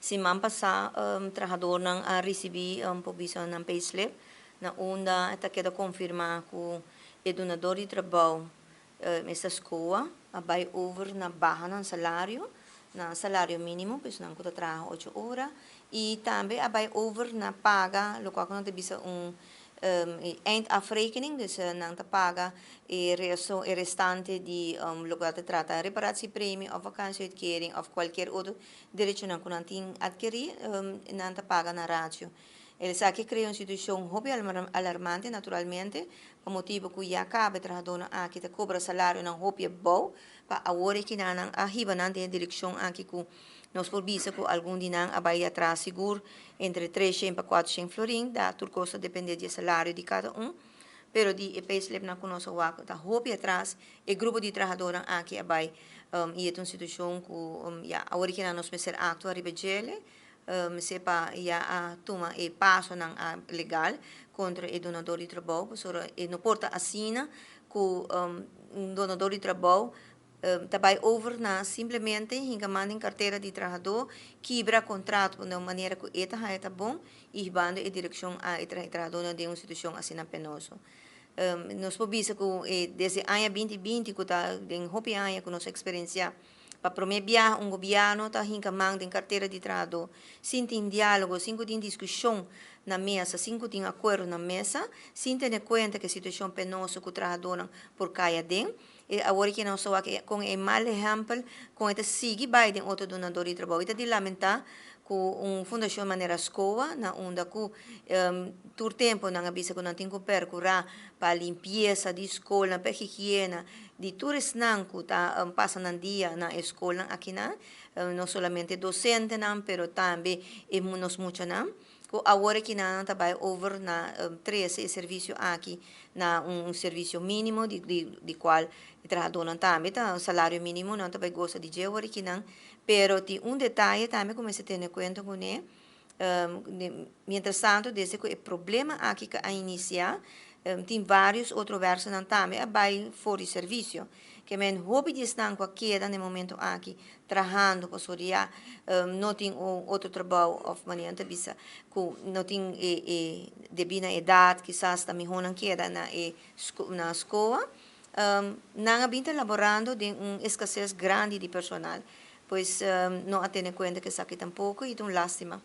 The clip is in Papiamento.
Siman pasá trahadónan a risibí por bisa nan payslip na unda ta keda konfirmá ku e dunadó di trabou, esta SKOA, a bai over na baha nan salario na salario mínimo, pues nan ku ta traha 8 ora, i tambe a bai over na paga lokual ku nan ta bisa un eindafrekening, dus nan ta paga e resto, e restante di lokual ta trata reparatiepremie òf vakantieuitkering òf kualkier otro derechonan ku nan tin atkerí, nan ta paga na ratio. Esaki a krea un situashon hopi alarmante, naturalmente, pa motibu ku ya kaba e trahadónan aki ta kobra salarionan hopi abou, pa awor e kinanan a hiba nan den e direkshon aki ku nos por bisa ku algun di nan a bai atras sigur entre 300 pa 400 florin, da tur kos ta dependé di e salario di kada un, pero di e payslipnan ku nos a wak ta hopi atras e grupo di trahadónan aki a bai, i e ta un situashon ku ya awor e kinan nos mester aktua riba djele. Mester pa ya a tuma e pasonan legal kontra e dunadó di trabou, pasobra e no por ta asina ku un dunadó di trabou ta bai over na simplemente hinka man den kartera di trahadó, kibra kontrato na un manera ku e ta haña ta bon i hibando e direkshon a e trahadónan den un situashon asina penoso. Nos por bisa ku desde aña 2020, ku ta den hopi aña ku nos a eksperensiá pa promé biaha un gobièrnu ta hinka man den kartera di trahadó sin tin diálogo, sin ku tin diskushon na mesa, sin ku tin akuerdo na mesa, sin tene kuenta ku e situashon penoso ku trahadónan por kai aden. E awor aki nos ta wak kon e mal ehèmpel kon e ta sigui bai den otro dunadó di trabou. E ta di lamentá ku un fundashon manera SKOA, na unda ku tur tempu nan a bisa ku nan tin ku perkurá pa limpiesa di skolnan, pa higiena di tur esnan ku ta pasa nan dia na e skolnan akinan, no solamente dosentenan pero tambe e nos muchanan, ku awor akinan nan ta bai over na trese e servisio aki na un servisio mínimo di kual e trahadónan tambe ta salario mínimo nan ta bai gosa di dje awor akinan. Pero tin un detaye tambe ku mester tene kuenta kuné: mientras tanto, desde ku e problema aki a inisiá, tin vários otro werksternan tambe a bai for di servisio. Ke men hopi di esnan ku a keda na e momento aki trahando pasobra ya no tin un otro trabou òf manera nan ta bisa ku no tin e debí na edat kisas ta mihó nan keda na e na SKOA, nan a bin ta laborando den un eskases grandi di personal. Pues no a tene kuenta ku esaki tampoko i ta un lástima.